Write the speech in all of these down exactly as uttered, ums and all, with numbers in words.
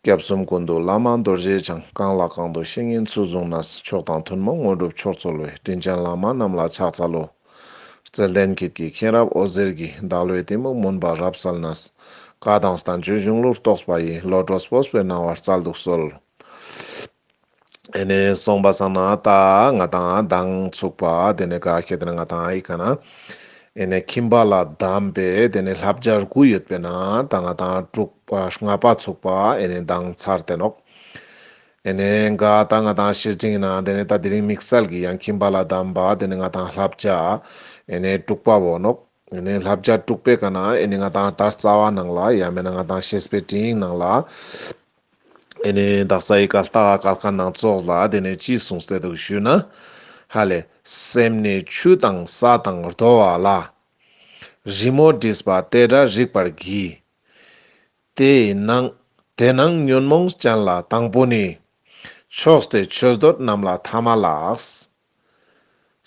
སྐྱབས་གསུམ་ཀུན་འདུས་བླ་མ་རྡོ་རྗེ་འཆང་། གང་ལ་གང་འདུལ་བཤེས་གཉེན་ཚུལ་བཟུང་ནས། མཆོག་དང་ཐུན་མོང་དངོས་གྲུབ་མཆོག་སྩོལ་བའི། དྲིན་ཅན་བླ་མ་རྣམས་ལ་ཕྱག་འཚལ་ལོ། བརྩེ་ལྡན་ཁྱེད་ཀྱི་མཁྱེན་རབ་འོད་ཟེར་གྱིས། བདག་བློའི་གཏི་མུག་མུན་པ་རབ་བསལ་ནས། བཀའ་དང་བསྟན་བཅོས་གཞུང་ལུགས་རྟོགས་པ་ཡི། བློ་གྲོས་སྤོབས་པའི་སྣང་བ་སྩལ་དུ་གསོལ། ཨེ་ནེ་སོང་པ་སང་ན་ད་ང་དང་མདང་ཚུགས་པ་དེ་ནེ་ག་ཁེ་ཏེ་ན་ང་དང་ཨི་ཀ་ན་ཨེ་ནེ་ཁྱིམ་པ་ལ་གདམས་པའི་དེ་ནེ་བསླབ་བྱ་དགུ་ཡོད་པའི་ནང་ད་ང་དང་དྲུག་པ་ལྔ་པ་ཚུགས་པ་ཨེ་ནེ་མདང་ཚར་ཏེ་ནོག། ཨེ་ནེ་ག་ད་ང་དང་ཤེས་ཅིང་ན་དེ་ནེ་ད་དེ་རིང་དམིགས་བསལ་གྱི་ཡང་ཁྱིམ་པ་ལ་གདམས་པ་དེ་ནེ་ང་དང་བསླབ་བྱ་ཨེ་ནེ་དྲུག་པ་བོ་ནོག། ཨེ་ནེ་བསླབ་བྱ་དྲུག་པའི་ཀ་ན་ཨེ་ནེ་ང་དང་ད་རྩ་བ་ནང་ལ་ཡང་མེད་ན་ང་དང་བཤེས་པའི་སྤྲིངས་ནང་ལ་ཨེ་ནེ་དག་ས་ཨི་ཀ་ལྟ་ག་ཀལ་ཀ་ནང་ཙོགས་ལ་དེ་ནེ་ཅི་གསུངས་ཏེ་འདུག་ཞུས་ན། ཧ་ལེ། སེམས་ནི་ཆུ་དང་ས་དང་རྡོ་བ་ལ། རི་མོ་བྲིས་པ་དེ་འདྲ་རིག་པར་གྱིས། དེ་ནང་དེ་ནང་ཉོན་མོངས་ཅན་ལ་དང་པོ་ནི། ཕྱོགས་ཏེ་ཆོས་འདོད་རྣམས་ལ་ཐ་མ་ལགས།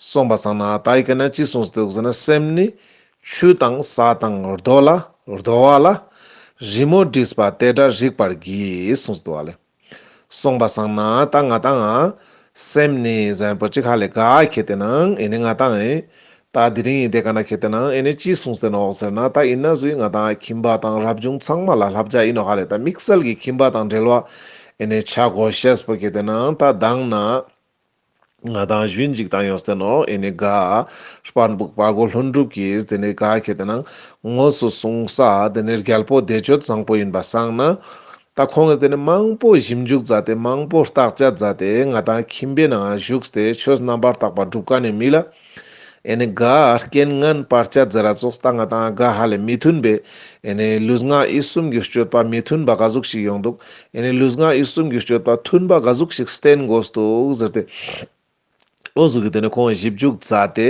སོང་པ་སང་ན་ད་ཨི་ཀ་ན་ཅི་གསུངས་ཏེ་འདུག་ཟེར་ན། སེམས་ནི་ཆུ་དང་ས་དང་རྡོ་ལ་རྡོ་བ་ལ། རི་མོ་བྲིས་པ་དེ་འདྲ་རིག་པར་གྱིས་གསུངས་ཏེ་འདུག་ཨ་ལེ། སོང་པ་སང་ན་ད་ང་དང་ང་སེམས་ནི་ཟེར་པོ་ཅིག་ཧ་ལེ་ག་ཁེ་ཏེ་ན་ཨེ་ནེ་ང་དང་ཨེ་ད་དེ་རིང་ཨི་དེ་ཀ་ན་ཁེ་ཏེ་ན་ཨེ་ནེ་ཅི་གསུངས་ཏེ་ནོག་ཟེར་ན། ད་ཨིན་ན་ཟུག་ང་དང་ཁྱིམ་པ་དང་རབ་བྱུང་ཚང་མ་ལ་བསླབ་བྱ་ཨིན་ནོག་ཧ་ལེ། ད་དམིགས་བསལ་གྱི་ཁྱིམ་པ་དང་འབྲེལ་བ་ཨེ་ནེ་ཆ་དགོས་ཤེས་པོ་ཁེ་ཏེ་ན་ད་མདང་ན་ང་དང་ཞུན་ཅིག་དང་ཡོངས་ཏེ་ནོག། ཨེ་ནེ་ག་དཔལ་ཕུག་དཔའ་རྒོད་ལྷུན་གྲུབ་ཀྱིས་དེ་ནེ་ག་ཁེ་ཏེ་ན་དངོས་སུ་གསུངས་ས་དེ་ནེ་རྒྱལ་པོ་བདེ་སྤྱོད་བཟང་པོ་ཡིན་པ་སང་ན། ད་ཁོང་གིས་དེ་ནེ་མང་པོ་ཞིབ་འཇུག་མཛད་དེ་མང་པོ་བརྟག་དཔྱད་མཛད་དེ་ང་དང་ཁྱིམ་པའི་ནང་བཞུགས་ཏེ་ཆོས་རྣམ་པར་དག་པ་སྒྲུབ་མཁན་ནི་མི་ལ། ཨེ་ནེ་ག་རྐྱེན་ངན་བར་ཆད་ཟེར་ར་ཙོགས་ད་ང་དང་ག་ཧ་ལེ་མི་མཐུན་པའི་ཨེ་ནེ་ལུས་ངག་ཡིད་གསུམ་གྱི་སྤྱོད་པ་མི་མཐུན་པ་ག་ཟུག་ཞིག་ཡོང་འདུག། ཨེ་ནེ་ལུས་ངག་ཡིད་གསུམ་གྱི་སྤྱོད་པ་མཐུན་པ་ག་ཟུག་ཞིག་བསྟེན་དགོས་འདུག་ཟེར་ཏེ། འོ་ཟུག་གི་དེ་ནེ་ཁོང་ཞིབ་འཇུག་མཛད་དེ་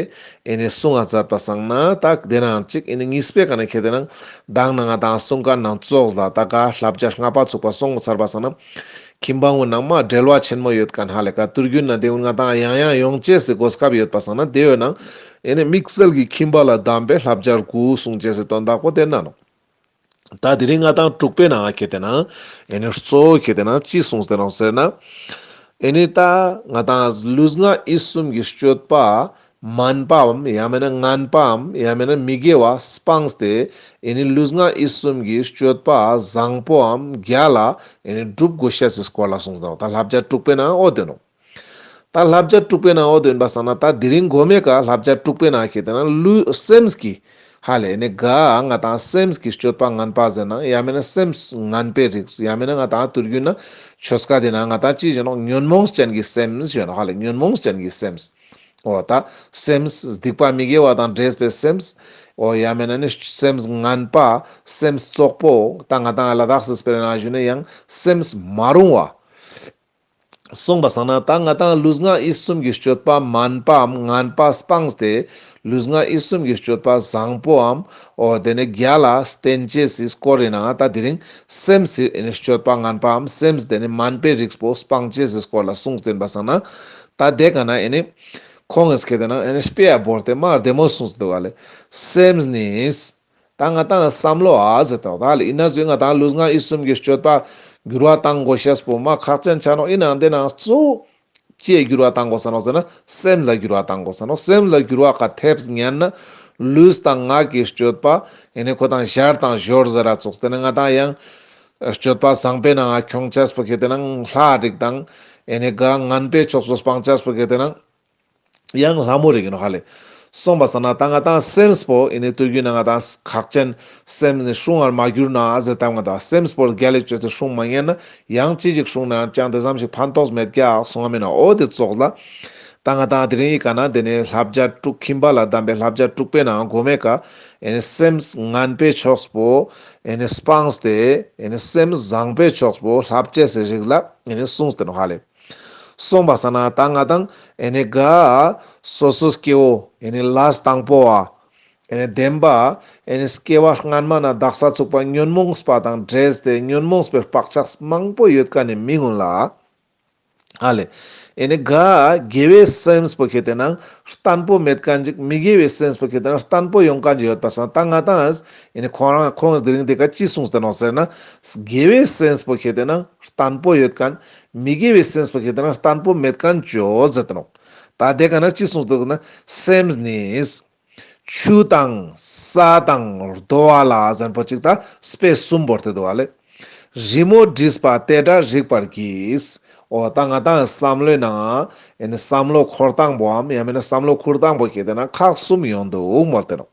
ཨེ་ནེ་གསུང་ང་མཛད་པ་སང་ན་ད་དེ་ནང་ཅིག་ཨེ་ནེ་གཉིས་པའི་ཀ་ན་ཁེ་ཏེ་ན་མདང་ན་ང་དང་གསུང་མཁན་ནང་ཙོགས་ལ་ད་ག་བསླབ་བྱ་ལྔ་པ་ཚུགས་པ་སོང་ཚར་པ་སང་ན། ཁྱིམ་པ་ངོ་ནང་མ་འབྲེལ་བ་ཆེན་མོ་ཡོད་མཁན་ཧ་ལེ་ཀ་དུས་རྒྱུན་ན་དེ་ངོ་ང་དང་ཡང་ཡང་ཡོང་ཅེས་སི་གོ་སྐབས་ཡོད་པ་སང་ན་དེ་ཡོད་ན་ཨེ་ནེ་དམིགས་བསལ་གྱི་ཁྱིམ་པ་ལ་གདམས་པའི་བསླབ་བྱ་དགུ་གསུང་ཅེས་སི་དོན་དག་པོ་དེ་ན་ནོག། ད་དེ་རིང་ང་དང་དྲུག་པའི་ནང་ཁེ་ཏེ་ན་ཨེ་ནེ་གཙོ་བོ་ཁེ་ཏེ་ན་ཅི་གསུངས་ཏེ་ནོག་ཟེར་ན། ཨེ་ནེ་ད་ང་དང་ལུས་ངག་ཡིད་གསུམ་གྱི་སྤྱོད་པ་དམན་པའམ་ཡང་མེད་ན་ངན་པའམ་ཡང་མེད་ན་མི་དགེ་བ་སྤངས་ཏེ་ཨེ་ནེ་ལུས་ངག་ཡིད་གསུམ་གྱི་སྤྱོད་པ་བཟང་པོའམ་རྒྱལ་ལ་ཨེ་ནེ་སྒྲུབ་དགོས་ཤེས་སི་སྐོར་ལ་གསུངས་ཏེ་ནོག། ད་བསླབ་བྱ་དྲུག་པའི་ནང་འོ་དེ་ནོག། ད་བསླབ་བྱ་དྲུག་པའི་ནང་འོ་དེ་ཡིན་པ་སང་ན་ད་དེ་རིང་གོ་མའི་ཀ་བསླབ་བྱ་དྲུག་པའི་ནང་ཁེ་ཏེ་ན་ལུས་སེམས་ཀྱི་ཧ་ལེ་ནི་ག་ང་དང་སེམས་ཀྱི་སྤྱོད་པ་ངན་པ་ཟེར་ན་ཡང་མེད་ན་སེམས་ངན་པའི་རིགས་ཡང་མེད་ན་ང་དང་དུས་རྒྱུན་ན་ཆོས་ཀ་དེ་ན་ང་དང་ཅི་ཟེར་ནོག་ཉོན་མོངས་ཅན་གྱི་སེམས་ཟེར་ནོག་ཧ་ལེ་ཉོན་མོངས་ཅན་གྱི་སེམས། འོ་ད་སེམས་སྡིག་པ་མི་དགེ་བ་དང་འདྲེས་པའི་སེམས། འོ་ཡང་མེད་ན་ནི་སེམས་ངན་པ་སེམས་བཙོག་པོ་ད་ང་དང་ལ་དྭགས་སི་སྤེ་ར་ན་ཞུ་ན་ཡང་སེམས་མ་རུང་བ། གསུངས་པ་སང་ན་ད་ང་དང་ལུས་ངག་ཡིད་གསུམ་གྱི་སྤྱོད་པ་དམན་པའམ་ངན་པ་སྤངས་ཏེ་ལུས་ངག་ཡིད་གསུམ་གྱི་སྤྱོད་པ་བཟང་པོའམ་འོ་དེ་ནི་རྒྱལ་ལ་བསྟེན་ཅེས་སི་སྐོར་ཡིན་ན་ད་དེ་རིང་སེམས་སི་ཨེ་ནི་སྤྱོད་པ་ངན་པའམ་སེམས་དེ་ནི་དམན་པའི་རིགས་པོ་སྤང་ཅེས་སི་སྐོར་ལ་གསུངས་ཏེ་ཡིན་པ་སང་ན་ད་དེ་ག་ན་ཨེ་ནི་ཁོང་ངིས་ཁེ་ཏེ་ན་ཨེ་ནི་དཔེ་ཡ་བོར་ཏེ་མ་བདེ་མོ་གསུངས་ཏེ་འདུག་ག་ལེ། སེམས་ནི། ད་ང་དང་བསམ་བློ་ཨ་ཟེར་ཏེ་ད་ལེ་ཡིན་ན་ཟོས་ང་དང་ལུས་ངག་ཡིད་གསུམ་གྱི་སྤྱོད་པ་འགྱུར་བ་བཏང་དགོས་ཤེས་པོ་མ་ཁག་ཅན་ཆ་ནོག་ཡིན་ནའང་དེ་ནང་གཙོ་བོ་ཅི་འགྱུར་བ་བཏང་དགོས་ས་ནོག་ཟེར་ན་སེམས་ལ་འགྱུར་བ་བཏང་དགོས་ས་ནོག་སེམས་ལ་འགྱུར་བ་ག་ཐེབས་ཉན་ན་ལུས་དང་ངག་གི་སྤྱོད་པ་ཨེ་ནི་ཁོ་དང་ཞར་དང་ཞོར་ཟེར་ར་ཙོགས་དེ་ནི་ང་དང་ཡང་སྤྱོད་པ་བཟང་པོའི་ནང་ཁྱོང་ཅེས་པོ་ཁེ་ཏེ་ན་ལྷ་རིགས་དང་ཨེ་ནི་ག་ངན་པའི་ཕྱོགས་སུ་སྤང་ཅེས་པོ་ཁེ་ཏེ་ན། ཡང་ལྷ་མོ་རིགས་ཡིན་ནོག་ཧ་ལེ། གསུངས་པ་སང་ན་ད་ང་དང་སེམས་པོ་ཨེ་ནི་དུས་རྒྱུན་ན་ང་དང་ཁག་ཅན་སེམས་ནི་སྲུང་བར་མ་གྱུར་ན་ཟེར་ཏེ་ང་དང་སེམས་པོ་རྒྱལ་ལེགས་ཅོས་ཏེ་སྲུང་མ་ཉན་ན་ཡང་ཅི་ཞིག་སྲུང་ན་ཡང་ཅང་དེ་ཙམ་ཞིག་ཕན་ཐོགས་མེད་ཀྱག་གསུང་ང་མིན་ན་འོ་དེ་ཙོགས་ལ། ད་ང་དང་དེ་རིང་ཡི་ག་ན་དེ་ནི་བསླབ་བྱ་དྲུག་ཁྱིམ་པ་ལ་གདམས་པའི་བསླབ་བྱ་དྲུག་པའི་ནང་གོ་མའི་ཀ་ཨེ་ནི་སེམས་ངན་པའི་ཕྱོགས་པོ་ཨེ་ནི་སྤངས་ཏེ་ཨེ་ནི་སེམས་བཟང་པོའི་ཕྱོགས་པོ་བསླབ་ཅེས་སི་རིགས་ལ་ཨེ་ནི་གསུངས་ཏེ་ནོག་ཧ་ལེ། གསུངས་པ་སང་ན་ད་ང་དང་ཨེ་ནི་ག་སོ་སོ་སྐྱེ་བོ་ཨེ་ནི་ལས་དང་པོ་བ་ཨེ་ནི་བདེན་པ་ཨེ་ནི་སྐྱེ་བ་སྔན་མ་ན་དག་ས་ཚུགས་པ་ཉོན་མོངས་པ་དང་འདྲེས་ཏེ་ཉོན་མོངས་པའི་བག་ཆགས་མང་པོ་ཡོད་མཁན་ནི་མི་ངུན་ལ་ཨ་ལེ་ ཨེ་ནི་ག་དགེ་བའི་སེམས་པོ་ཁེ་ཏེ་ན་བརྟན་པོ་མེད་ཁན་ཅིག་མི་དགེ་བའི་སེམས་པོ་ཁེ་ཏེ་ན་བརྟན་པོ་ཡོང་ཁན་ཅིག་ཡོད་པ་སང་ད་ང་ཏང་ཨེ་ནི་ཁོ་རང་ཁོང་དེ་རིང་དེ་ཀ་ཅི་གསུངས་ཏེ་ནོག་ཟེར་ན། དགེ་བའི་སེམས་པོ་ཁེ་ཏེ་ན་བརྟན་པོ་ཡོད་ཁན། མི་དགེ་བའི་སེམས་པོ་ཁེ་ཏེ་ན་བརྟན་པོ་མེད་ཁན་ཅོ་ཟེར་ཏེ་ནོག་ད་དེ་ཀ་ན་ཅི་གསུངས་ཏེ་ནོག་ན། སེམས་ནི། ཆུ་དང་ས་དང་རྡོ་བ་ལ་ཟེར་པོ་ཅིག་ད་དཔེ་གསུམ་བོར་ཏེ་འདུག་བ་ལེ། རི་མོ་བྲིས་པ་དེ་འདྲ་རིག་པར་གྱིས། འོ་ད་ང་ཏང་བསམ་བློའི་ནང་ཨེ་ནི་བསམ་བློ་འཁོར་སྟངས་པོའམ་ཡང་མིན་ན་བསམ་བློ་ཁུར་སྟངས་པོ་ཁེ་ཏེ་ན་ཁག་གསུམ་ཡོང་འདུག་མོལ་ཏེ་ནོག་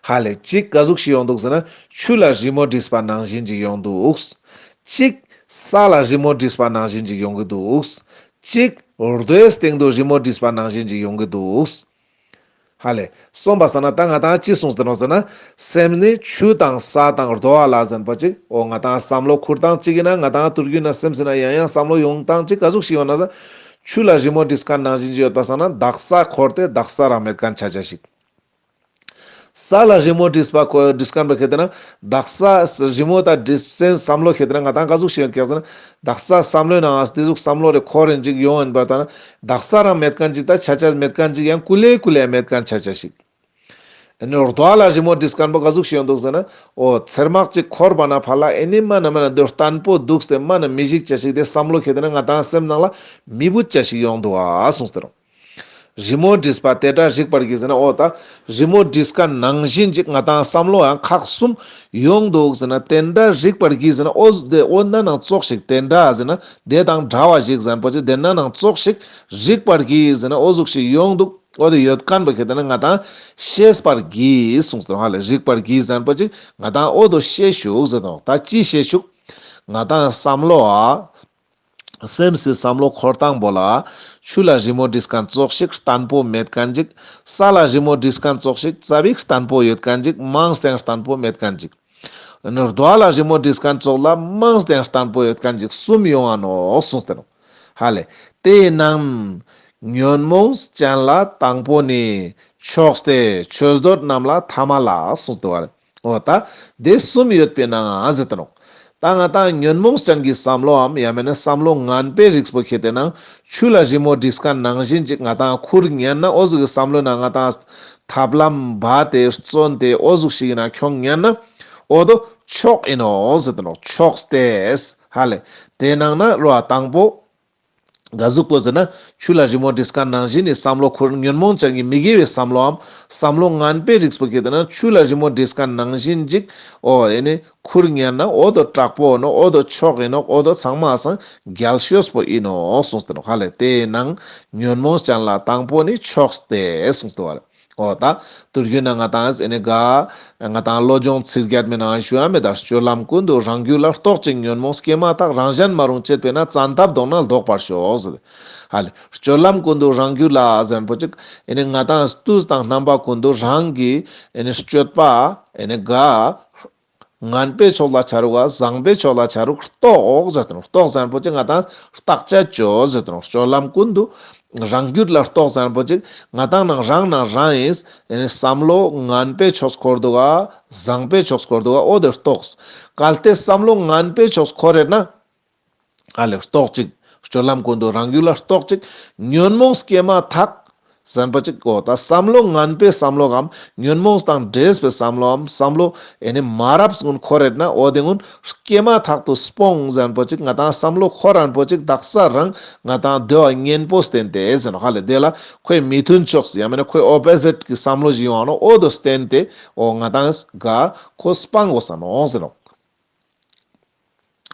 ཧ་ལེ་གཅིག་ག་ཟུག་ཞིག་ཡོང་འདུག་ཟེར་ན་ཆུ་ལ་རི་མོ་བྲིས་པ་ནང་བཞིན་ཅིག་ཡོང་འདུག་གཅིག་ས་ལ་རི་མོ་བྲིས་པ་ནང་བཞིན་ཅིག་ཡོང་གི་འདུག་གཅིག་རྡོའི་སྟེང་དུ་རི་མོ་བྲིས་པ་ནང་བཞིན་ཅིག་ཡོང་གི་འདུག་ཧ་ལེ། གསུངས་པ་སང་ན་ད་ང་ཏང་ཅི་གསུངས་ཏེ་ནོག་ཟེར་ན། སེམས་ནི་ཆུ་དང་ས་དང་རྡོ་བ་ལ་ཟེར་པོ་ཅིག་འོ་ང་ཏང་བསམ་བློ་ཁུར་སྟངས་ཅིག་ཡིན་ན་ང་ཏང་དུས་རྒྱུན་ན་སེམས་ཟེར་ན་ཡང་ཡང་བསམ་བློ་ཡོང་སྟངས་ཅིག་ག་ཟུག་ཞིག་ཡོང་ན་ཟེར། ཆུ་ལ་རི་མོ་བྲིས་ཁན་ནང་བཞིན་ཅིག་ཡོད་པ་སང་ན་དག་ས་འཁོར་ཏེ་དག་ས་རང་མེད་ཁན་ཆ་ཆ་ཞིག་ས་ལ་རི་མོ་བྲིས་པ་ཁོ་བྲིས་ཁན་པོ་ཁེ་ཏེ་ན་དག་ས་རི་མོ་ད་བྲིས་སེམས་བསམ་བློ་ཁེ་ཏེ་ན་ང་ཏང་ག་ཟུག་ཞིག་ཡོང་ཀྱག་ཟེར་ན། དག་ས་བསམ་བློའི་ནང་ང་དེ་ཟུག་བསམ་བློ་རེ་འཁོར་རེ་ཅིག་ཡོང་ཡིན་པ་ད་ན་དག་ས་རང་མེད་ཁན་ཅིག་ད་ཆ་ཆ་མེད་ཁན་ཅིག་ཡང་ཀུ་ལེ་ཀུ་ལེ་མེད་ཁན་ཆ་ཆ་ཞིག་ཨེ་ནི་རྡོ་ལ་རི་མོ་བྲིས་ཁན་པོ་ག་ཟུག་ཞིག་ཡོང་འདུག་ཟེར་ན། འོ་ཚེར་མག་ཅིག་འཁོར་བ་ན་ཕར་ལ་ཨེ་ནི་མ་ན་མ་ན་འདོད་བརྟན་པོ་འདུག་སྟེ་མ་ན་མི་ཞིག་ཆ་ཞིག་དེ་བསམ་བློ་ཁེ་ཏེ་ན་ང་ཏང་སེམས་ནང་ལ་མི་བུད་ཆ་ཞིག་ཡོང་འདུག་ཨ་གསུངས་ཏེ་རོ། རི་མོ་བྲིས་པ་དེ་འདྲ་རིག་པར་གྱིས་ཟེར་ན་འོ་ད་རི་མོ་བྲིས་ཁན་ནང་བཞིན་ཅིག་ང་ཏང་བསམ་བློ་ཡང་ཁག་གསུམ་ཡོང་འདུག་ཟེར་ན་དེ་འདྲ་རིག་པར་གྱིས་ཟེར་ན་འོ་དེ་འོ་ན་ནང་ཙོགས་ཤིག་དེ་འདྲ་ཟེར་ན་དེ་དང་འདྲ་བ་ཞིག་ཟེར་པོ་ཅིག་དེ་ན་ནང་ཙོགས་ཤིག་རིག་པར་གྱིས་ཟེར་ན་འོ་ཟུག་ཞིག་ཡོང་འདུག་འོ་དེ་ཡོད་ཁན་པོ་ཁེ་ཏེ་ན་ང་ཏང་ཤེས་པར་གྱིས་གསུངས་ཏེ་ཧ་ལེ་རིག་པར་གྱིས་ཟེར་པོ་ཅིག་ང་ཏང་འོ་དོ་ཤེས་ཤུགས་ཟེར་དོ་ད་ཅི་ཤེས་ཤུགས་ང་ཏང་བསམ་བློ་ཨ། སེམས་སི་བསམ་བློ་འཁོར་སྟངས་པོ་ལ་ཆུ་ལ་རི་མོ་བྲིས་ཁན་ཙོགས་ཤིག་བརྟན་པོ་མེད་ཁན་ཅིག་ས་ལ་རི་མོ་བྲིས་ཁན་ཙོགས་ཤིག་ཙ་པིག་བརྟན་པོ་ཡོད་ཁན་ཅིག་མང་སྟེ་བརྟན་པོ་མེད་ཁན་ཅིག་རྡོ་ལ་རི་མོ་བྲིས་ཁན་ཙོགས་ལ་མང་སྟེ་བརྟན་པོ་ཡོད་ཁན་ཅིག་གསུམ་ཡོང་ང་ནོག་གསུངས་ཏེ་ནོག་ཧ་ལེ། དེའི་ནང་ཉོན་མོངས་ཅན་ལ་དང་པོ་ནི་ཕྱོགས་ཏེ་ཆོས་འདོད་རྣམས་ལ་ཐ་མ་ལ་གསུངས་ཏེ་བ་ལེ། འོ་ད་དེ་གསུམ་ཡོད་པའི་ནང་ང་ཟེར་ཏེ་ནོག་ད་ང་ཏང་ཉོན་མོངས་ཅན་གྱི་བསམ་བློའམ་ཡང་མེད་ན་བསམ་བློ་ངན་པའི་རིགས་པོ་ཁེ་ཏེ་ན་ཆུ་ལ་རི་མོ་བྲིས་ཁན་ནང་བཞིན་ཅིག་ང་ཏང་ཁུར་ཉན་ན་འོ་ཟུག་གི་བསམ་བློ་ན་ང་ཏང་ཐབས་ལམ་བ་དེ་བརྩོན་ཏེ་འོ་ཟུག་ཞིག་ཡིན་ན་ཁྱོང་ཉན་ན་འོ་དོ་ཕྱོགས་ཡིན་ནོག་ཟེར་ཏེ་ནོག་ཕྱོགས་ཏེ་ཧ་ལེ། དེ་ནང་ན་རོ་ཨ་དང་པོ་ག་ཟུག་པོ་ཟེར་ན་ཆུ་ལ་རི་མོ་བྲིས་ཁན་ནང་བཞིན་ནི་བསམ་བློ་ཁུར་ཉོན་མོངས་ཅན་གྱི་མི་དགེ་བའི་བསམ་བློའམ་བསམ་བློ་ངན་པའི་རིགས་པོ་ཁེ་ཏེ་ན་ཆུ་ལ་རི་མོ་བྲིས་ཁན་ནང་བཞིན་ཅིག་འོ་ཨེ་ནི་ཁུར་ཉན་ན་འོ་དོ་དྲག་པོ་ནོག་འོ་དོ་ཕྱོགས་ཡིན་ནོག་འོ་དོ་ཚང་མ་སང་རྒྱལ་ཤོས་པོ་ཡིན་ནོག་གསུངས་ཏེ་ནོག་ཧ་ལེ། དེའི་ནང་ཉོན་མོངས་ཅན་ལ་དང་པོ་ནི་ཕྱོགས་ཏེ་གསུངས་ཏེ་བ་ལེ། འོ་ད་དུས་རྒྱུན་ན་ང་ཏང་ཨེ་ནི་ག་ང་ཏང་བློ་སྦྱོང་ཚིག་བརྒྱད་མའི་ནང་ཞུ་ཡ་མེད་ད། སྤྱོད་ལམ་ཀུན་ཏུ་རང་རྒྱུད་ལ། རྟོག་ཅིང་ཉོན་མོངས་སྐྱེས་མ་ཐག་རང་གཞན་མ་རུངས་བྱེད་པས་ན། བཙན་ཐབས་བཟློག་ན་ལྡོག་པར་ཤོག་ཟེར། ཧ་ལེ། སྤྱོད་ལམ་ཀུན་ཏུ་རང་རྒྱུད་ལ་ཟེར་པོ་ཅིག་ཨེ་ནི་ང་ཏང་དུས་དང་རྣམ་པ་ཀུན་ཏུ་རང་གི་ཨེ་ནི་སྤྱོད་པ་ཨེ་ནི་ག་ངན་པའི་ཕྱོགས་ལ་ཆ་རུག་ག་བཟང་པོའི་ཕྱོགས་ལ་ཆ་རུག་རྟོགས་ཟེར་ཏེ་ནོག་རྟོགས་ཟེར་པོ་ཅིག་ང་ཏང་བརྟག་དཔྱད་ཅོ་ཟེར་ཏེ་ནོག་སྤྱོད་ལམ་ཀུན་ཏུ་རང་རྒྱུད་ལ་རྟོགས་ཟེར་པོ་ཅིག་ང་ཏང་ནང་རང་ནང་རང་ཡིན་ཨེ་ནི་བསམ་བློ་ངན་པའི་ཕྱོགས་འཁོར་འདུག་ག་བཟང་པོའི་ཕྱོགས་འཁོར་འདུག་ག་འོ་དེ་རྟོགས། གལ་ཏེ་བསམ་བློ་ངན་པའི་ཕྱོགས་འཁོར་རེད་ན། ཨ་ལེ་རྟོགས་ཅིག་སྤྱོད་ལམ་ཀུན་ཏུ་རང་རྒྱུད་ལ་རྟོགས་ཅིག་ཉོན་མོངས་སྐྱེས་མ་ཐག་ཟེར་པོ་ཅིག་གོ། ད་བསམ་བློ་ངན་པའི་བསམ་བློ་གམ་ཉོན་མོངས་དང་འདྲེས་པའི་བསམ་བློའམ་བསམ་བློ་ཨེ་ནི་མ་རབས་ཀུན་འཁོར་རེད་ན་འོ་དེ་ཀུན་སྐྱེས་མ་ཐག་ཏུ་སྤོང་ཟེར་པོ་ཅིག་ང་ཏང་བསམ་བློ་འཁོར་རན་པོ་ཅིག་དག་ས་རང་ང་ཏང་འདོད་པ་གཉེན་པོ་བསྟེན་ཏེ་ཟེར་ནོག་ཧ་ལེ། དེ་ལ་ཁོའི་མི་མཐུན་ཕྱོགས་ཡང་མིན་ན་ཁོའི་ཨོ་པོ་ཟིཊ་གི་བསམ་བློ་ཞིག་ཡོང་ནོག་འོ་དོ་བསྟེན་ཏེ་འོ་ང་ཏང་ག་ཁོ་སྤང་དགོས་ས་ནོག་ཟེར་ནོག་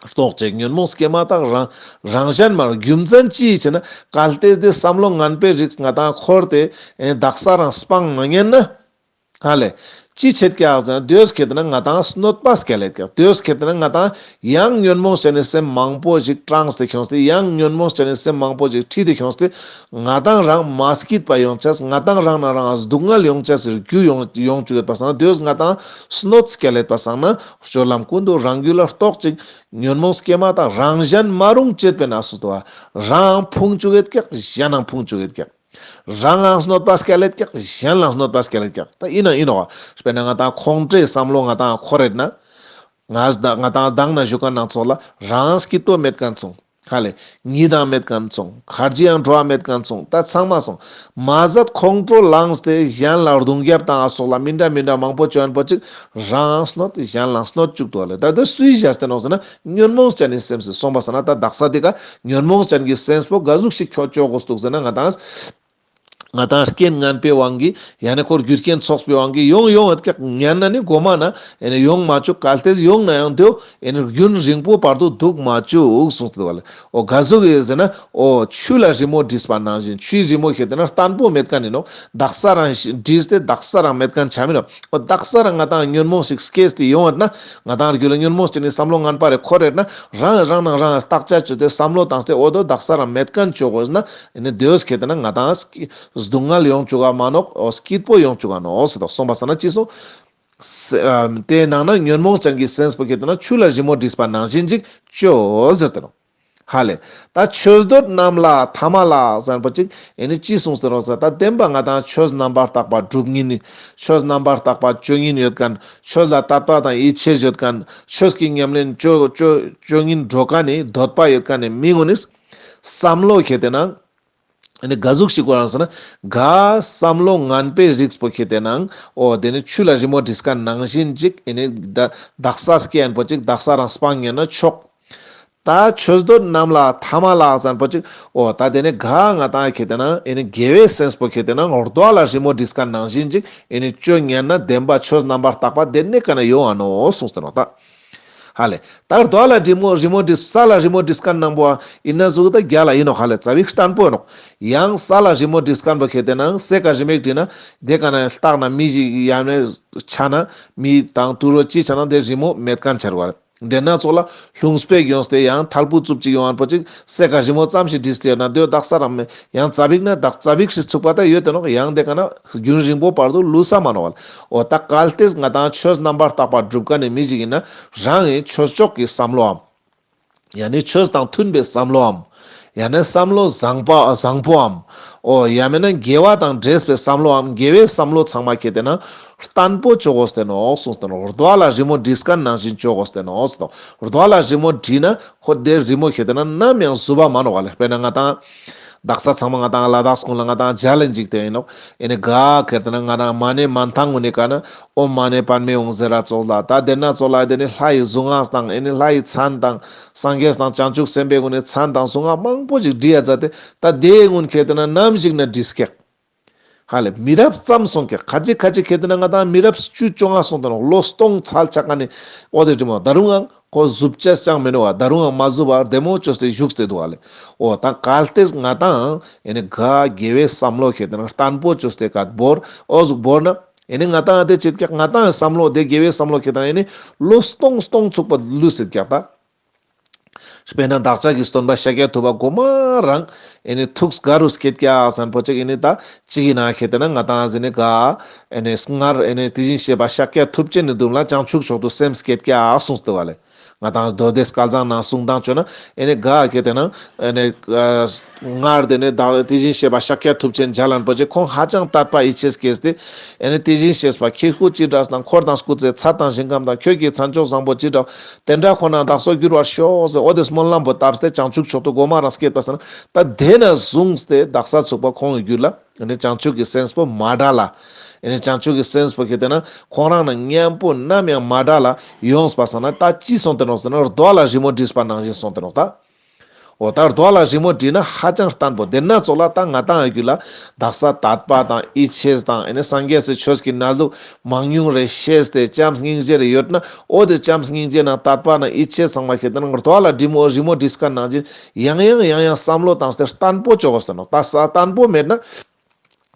རྟོགས་ཅིག་ཉོན་མོངས་སྐྱེས་མ་ཐག་རང་རང་གཞན་མ་རུངས། རྒྱུ་མཚན་ཅི་ཡིན་ཟེར་ན་གལ་ཏེ་དེ་བསམ་བློ་ངན་པའི་རིགས་ང་ཏང་འཁོར་ཏེ་ཨེ་དག་ས་རང་སྤང་མ་ཉན་ན་ཧ་ལེ་ཅི་ཆད་ཀྱག་ཟེར་ན་དེ་ཁེ་ཏེ་ན་ང་ཏང་གནོད་པ་སྐྱལ་ལེད་ཀྱག་དེ་ཁེ་ཏེ་ན་ང་ཏང་ཡང་ཉོན་མོངས་ཅན་ནི་སེམས་མང་པོ་ཞིག་དྲངས་ཏེ་ཁྱོངས་ཏེ་ཡང་ཉོན་མོངས་ཅན་ནི་སེམས་མང་པོ་ཞིག་ཁྲིད་དེ་ཁྱོངས་ཏེ་ང་ཏང་རང་མ་སྐྱིད་པ་ཡོང་ཅེས་ང་ཏང་རང་ན་རང་སྡུག་བསྔལ་ཡོང་ཅེས་རྒྱུ་ཡོང་ཡོང་བཅུག་ཡོད་པ་སང་ན་དེ་ང་ཏང་གནོད་སྐྱལ་ལེད་པ་སང་ན། སྤྱོད་ལམ་ཀུན་ཏུ་རང་རྒྱུད་ལ་རྟོགས་ཅིག་ཉོན་མོངས་སྐྱེས་མ་ཐག་རང་གཞན་མ་རུངས་བྱེད་པས་ན་གསུངས་ཏེ་བ། རང་ཕུང་བཅུག་ཡོད་ཀྱག་གཞན་ནང་ཕུང་བཅུག་ཡོད་ཀྱག་རང་ལ་གནོད་པ་སྐྱལ་ལེད་ཀྱག་གཞན་ལ་གནོད་པ་སྐྱལ་ལེད་ཀྱག་ད་ཡིན་ན་ཡིན་ནོག་དཔེར་ན་ང་ཏང་ཁོང་ཁྲོའི་བསམ་བློ་ང་ཏང་འཁོར་རེད་ན། ང་ང་ཏང་མདང་ན་ཞུ་ཁན་ནང་ཚོགས་ལ་རང་སྐྱིད་པོ་མེད་ཁན་སོང་། ཧ་ལེ། ཉིད་དང་མེད་མཁན་སོང་། ཁར་ཇི་ཡང་འགྲོ་བ་མེད་མཁན་སོང་། ད་ཚང་མ་སོང་། མ་ཟད་ཁོང་ཁྲོ་ལངས་ཏེ་གཞན་ལ་རྡུང་རྒྱབ་དང་ཨ་སོགས་ལ་མི་འདྲ་མི་འདྲ་མང་པོ་བཅོ་ཡན་པོ་ཅིག་རང་གནོད་གཞན་ལ་གནོད་བཅུག་ཏོ་ལེ། ད་དེ་སུའི་བཞག་སྟེ་ནོག་ཟེར་ན་ཉོན་མོངས་ཅན་ནི་སེམས་སི་སོང་པ་ས་ན། ད་དག་ས་དེ་ཀ་ཉོན་མོངས་ཅན་གྱི་སེམས་པོ་ག་ཟུག་ཞིག་ཁྱོད་བཅོ་དགོས་འདུག་ཟེར་ན། ང་དང་ང་དང་རྐྱེན་ངན་པའི་དབང་གིས་ཡང་ན་ཁོར་རྒྱུ་རྐྱེན་ཚོགས་པའི་དབང་གིས་ཡོང་ཡོང་ཨེ་ཀྱག་ཉན་ན་ནི་གོ་མ་ན་ཨེ་ནི་ཡོང་མ་བཅུག། གལ་ཏེ་ཡོང་ན་ཡང་དེའོ་ཨེ་ནི་རྒྱུན་རིང་པོ་བར་དུ་འདུག་མ་བཅུག་གསུངས་ཏེ་འདུག་ལེ། འོ་ག་ཟུག་ཡོད་ཟེར་ན། འོ་ཆུ་ལ་རི་མོ་བྲིས་པ་ནང་བཞིན། ཆུའི་རི་མོ་ཁེ་ཏེ་ན་བརྟན་པོ་མེད་མཁན་ཡིན་ནོག། དག་ས་རང་བྲིས་ཏེ་དག་ས་རང་མེད་མཁན་ཆ་མིན་ནོག། འོ་དག་ས་རང་ང་དང་ཉོན་མོངས་ཤིག་སྐྱེས་ཏེ་ཡོང་བ་ན། ང་དང་རྒྱུད་ལ་ཉོན་མོངས་ཅན་ནི་བསམ་བློ་ངན་པ་རེ་འཁོར་རེད་ན། རང་རང་ནང་རང་བརྟག་དཔྱད་བཅོས་ཏེ་བསམ་བློ་བཏང་སྟེ་འོ་དོ་དག་ས་རང་མེད་མཁན་བཅོ་དགོས་ན། ཨེ་ནི་དེའོ་ཁེ་ཏེ་ན་ང་དང་སྡུག་བསྔལ་ཡོང་བཅུག་ག་མ་ནོག། འོ་སྐྱིད་པོ་ཡོང་བཅུག་ག་ནོག་ཟེར་དོ། སོང་པ་ས་ན་ཅི་སོང་། ས་ཨ་དེ་ནང་ན་ཉོན་མོངས་ཅན་གྱི་སེམས་པོ་ཁེ་ཏེ་ན་ཆུ་ལ་རི་མོ་བྲིས་པ་ནང་བཞིན་ཅིག་བཅོ་ཟེར་ཏེ་ནོག། ཧ་ལེ། ད་ཆོས་འདོད་རྣམས་ལ་ཐ་མ་ལ་ཟེར་པོ་ཅིག་ཨེ་ནི་ཅི་གསུངས་ཏེ་ནོག་ཟེར། ད་བདེན་པ་ང་དང་ཆོས་རྣམ་པར་དག་པ་སྒྲུབ་ཉིན་ནི། ཆོས་རྣམ་པར་དག་པ་བཅོ་ཉིན་ཡོད་མཁན། ཆོས་ལ་དད་པ་དང་ཡིད་ཆེས་ཡོད་མཁན། ཆོས་ཀྱི་ཉམས་ལེན་བཅོ་བཅོ་བཅོ་ཉིན་འགྲོ་མཁན་ནི་འདོད་པ་ཡོད་མཁན་ནི་མི་ངོ་ནི་བསམ་བློ་ཁེ་ཏེ་ན། ཨེ་ནི་ག་ཟུག་ཞིག་དགོས་རང་ཟེར་ན། ག་བསམ་བློ་ངན་པའི་རིགས་པོ་ཁེ་ཏེ་ན། འོ་དེ་ནི་ཆུ་ལ་རི་མོ་བྲིས་མཁན་ནང་བཞིན་ཅིག་ཨེ་ནི་ད་དག་ས་སྐྱེ་ཡན་པོ་ཅིག་དག་ས་རང་སྤང་ཉན་ན་ཆོག། ད་ཆོས་འདོད་རྣམས་ལ་ཐ་མ་ལ་ཟེར་པོ་ཅིག། འོ་ད་དེ་ནི་ག་ང་དང་ཁེ་ཏེ་ན་ཨེ་ནི་དགེ་བའི་སེམས་པོ་ཁེ་ཏེ་ན་རྡོ་ལ་རི་མོ་བྲིས་མཁན་ནང་བཞིན་ཅིག་ཨེ་ནི་བཅོ་ཉན་ན་བདེན་པ་ཆོས་རྣམ་པར་དག་པ་དེ་ནི་ཀ་ན་ཡོང་ང་ནོག་གསུངས་ཏེ་ནོག་ད། ཧ་ལེ། ད་རྡོ་ལ་རི་མོ་རི་མོ་བྲིས། ས་ལ་རི་མོ་བྲིས་མཁན་ནང་པོ་ཨ་ཡིན་ན་ཟུག་ད་རྒྱ་ལ་ཡིན་ནོག། ཧ་ལེ། ཙ་པིག་བརྟན་པོ་ཡིན་ནོག། ཡང་ས་ལ་རི་མོ་བྲིས་མཁན་པོ་ཁེ་ཏེ་ན་སེ་ཀ་རི་མེག་བྲིས་ན་དེ་ཀ་ན་ལྟག་ན་མི་ཞིག་ཡང་ན་ཆ་ན་མི་དང་དུད་འགྲོ་ཅི་ཆ་ན་དེ་རི་མོ་མེད་མཁན་ཆ་རུ་བ་ལེ། དེ་ན་ཙོགས་ལ་ལྷུང་སྤེ་ཡོངས་ཏེ་ཡང་ཐལ་པོ་རྩུབ་ཅིག་ཡོང་ཨན་པོ་ཅིག་སེ་ཀ་རི་མོ་ཙམ་ཞིག་བྲིས་ཏེ་ཡོད་ན་དེ་དག་ས་རང་མེད། ཡང་ཙ་པིག་ན་དག་ཙ་པིག་ཞིག་ཚུགས་པ་ད་ཡོད་དེ་ནོག། ཡང་དེ་ཀ་ན་རྒྱུན་རིང་པོ་བར་དུ་ལུས་ས་མ་ནོག་བ་ལེ། འོ་ད་གལ་ཏེ་ང་དང་ཆོས་རྣམ་པར་དག་པ་སྒྲུབ་མཁན་ནི་མི་ཞིག་ཡིན་ན་རང་ངི་ཆོས་ཕྱོགས་ཀྱི་བསམ་བློའམ། ཡང་ན་ཆོས་དང་མཐུན་པའི་བསམ་བློའམ། ཡང་ན་བསམ་བློ་བཟང་པ་བཟང་པོའམ། འོ་ཡང་མེད་ན་དགེ་བ་དང་འབྲེལ་བའི་བསམ་བློའམ། དགེ་བའི་བསམ་བློ་ཚང་མ་ཁེ་ཏེ་ན་བརྟན་པོ་བཅོ་དགོས་ཏེ་ནོག་གསུངས་ཏེ་ནོག། རྡོ་ལ་རི་མོ་བྲིས་མཁན་ནང་བཞིན་བཅོ་དགོས་ཏེ་ནོག་གསུངས་ཏེ་ནོག། རྡོ་ལ་རི་མོ་བྲིས་ན་ཁོ་དེ་རི་མོ་ཁེ་ཏེ་ན་ནམ་ཡང་བཟོད་པ་མ་ནོག་བ་ལེ། དཔེར་ན་ང་དང་དག་ས་ཚང་མ་ང་དང་ལ་དྭགས་ཀུན་ལ་ང་དང་མཇལ་ལེན་ཅིག་དེ་ཡིན་ནོག། ཨེ་ནི་ག་ཁེ་ཏེ་ན་ང་དང་མ་ཎི་མན་ཐང་ངུན་ནི་ཀ་ན་ཨོཾ་མ་ཎི་པདྨེ་ཧཱུྃ་ཟེར་ར་ཙོགས་ལ། ད་དེ་ན་ཙོགས་ལ་དེ་ནི་ལྷ་ཡི་གཟུངས་སྔགས་དང་ཨེ་ནི་ལྷ་ཡི་མཚན་དང་སངས་རྒྱས་དང་བྱང་ཆུབ་སེམས་དཔའི་ཀུན་ནི་མཚན་དང་གཟུངས་སྔགས་མང་པོ་ཅིག་བྲིས་ཡ་མཛད་དེ། ད་དེ་ཀུན་ཁེ་ཏེ་ན་ནམ་ཞིག་ན་བྲིས་ཀྱག། ཧ་ལེ། མི་རབས་ཙམ་སོང་ཀྱག། ཁ་ཅིག་ཁ་ཅིག་ཁེ་ཏེ་ན་ང་དང་མི་རབས་བཅུ་བཅོ་ལྔ་སོང་ཏེ་ནོག། ལོ་སྟོང་ཚར་ཆ་མཁན་ནི་འོ་དེ་བྲིས་མོ། ད་རུང་ཡང་ཁོ་བཟུབ་ཅེས་ཅང་མི་ནུག་བ། ད་རུང་ཡང་མ་བཟུབ་པར་བདེ་མོ་བཅོས་ཏེ་བཞུགས་ཏེ་འདུག་བ་ལེ། འོ་ད་གལ་ཏེ་ང་དང་ཨེ་ནི་ག་དགེ་བའི་བསམ་བློ་ཁེ་ཏེ་ན་བརྟན་པོ་བཅོས་ཏེ་ཀ་བོར། འོ་ཟུག་བོར་ན་ཨེ་ནི་ང་དང་དེ་ཅིག་ཀྱག། ང་དང་བསམ་བློ་དེ་དགེ་བའི་བསམ་བློ་ཁེ་ཏེ་ན་ཨེ་ནི་ལོ་སྟོང་སྟོང་ཚུགས་པ་ལུས་སེ་ཀྱག་ད། དཔེར་ན་བདག་ཅག་གི་སྟོན་པ་ཤཱཀྱ་ཐུབ་པ་གོ་མ་རང་ཨེ་ནི་ཐུགས་ག་རུ་སྐྱེད་ཀྱག་ཟེར་ན་པོ་ཅིག་ཨེ་ནི་ད་ཅིག་གི་ནང་ཁེ་ཏེ་ན་ང་དང་ཟེར་ནི་ག་ཨེ་ནི་སྔར་ཨེ་ནི་དེ་བཞིན་གཤེགས་པ་ཤཱཀྱ་ཐུབ་ཆེན་ནི་མདུན་ལ་བྱང་ཆུབ་མཆོག་ཏུ་སེམས་བསྐྱེད་ཀྱག་གསུངས་ཏེ་བ་ལེ། ང་དང་མདོ་སྡེ་སྐལ་བཟང་ནང་གསུང་དང་བཅོས་ན་ཨེ་ནི་ག་ཁེ་ཏེ་ན་ཨེ་ནི་ཨ་སྔར་དེ་ནི་བདག་དེ་བཞིན་གཤེགས་པ་ཤཱཀྱ་ཐུབ་ཆེན་མཇལ་ལན་པོ་ཅིག་ཁོང་ཧ་ཅང་དད་པ་ཡིད་ཆེས་སྐྱེས་ཏེ་ཨེ་ནི་དེ་བཞིན་གཤེགས་པ་ཁྱེད་སྐུ་ཅི་འདྲ་དང་འཁོར་དང་སྐུ་ཚེ་ཚད་དང་ཞིང་ཁམས་དང་ཁྱོད་ཀྱི་མཚན་མཆོག་བཟང་པོ་ཅི་འདྲ་དེ་འདྲ་ཁོ་ན་བདག་སོགས་འགྱུར་བར་ཤོག་ཟེར་འོ་དེ་སྨོན་ལམ་པོ་བཏབ་སྟེ་བྱང་ཆུབ་མཆོག་ཏུ་གོ་མ་རང་སྐྱེད་པ་ཟེར་ན། ད་དེ་ན་བཟུང་སྟེ་བདག་ས་ཚུགས་པ་ཁོང་གི་རྒྱུད་ལ་ཨེ་ནི་བྱང་ཆུབ་ཀྱི་སེམས་པོ་མ་འདྲ་ལ། ཨེ་ནི་བྱང་ཆུབ་ཀྱི་སེམས་པོ་ཁེ་ཏེ་ན་ཁོང་རང་ན་མཉམ་པོ་ནམ་ཡང་མ་འདྲ་ལ་ཡོངས་པ་ཟེར་ན། ད་ཅི་སོང་སྟེ་ནོག་ཟེར་ན་རྡོ་ལ་རི་མོ་བྲིས་པ་ནང་བཞིན་སོང་སྟེ་ནོག་ད། འོ་ད་རྡོ་ལ་རི་མོ་བྲིས་ན་ཧ་ཅང་བརྟན་པོ། དེ་ན་ཙོགས་ལ་ད་ང་དང་ཨ་རྒྱུད་ལ་བདག་ས་དད་པ་དང་ཡིད་ཆེས་དང་ཨེ་ནི་སངས་རྒྱས་སི་ཆོས་ཀྱི་གནས་ལུགས་མང་ཉུང་རེ་ཤེས་ཏེ་བྱམས་སྙིང་རྗེ་རེ་ཡོད་ན་འོ་དེ་བྱམས་སྙིང་རྗེ་ནང་དད་པ་ནང་ཡིད་ཆེས་ཚང་མ་ཁེ་ཏེ་ན་རྡོ་ལ་རི་མོ་རི་མོ་བྲིས་མཁན་ནང་བཞིན་ཡང་ཡང་ཡང་ཡང་བསམ་བློ་བཏང་སྟེ་བརྟན་པོ་བཅོ་དགོས་ཟེར་ནོག། ད་ས་བརྟན་པོ་མེད་ན།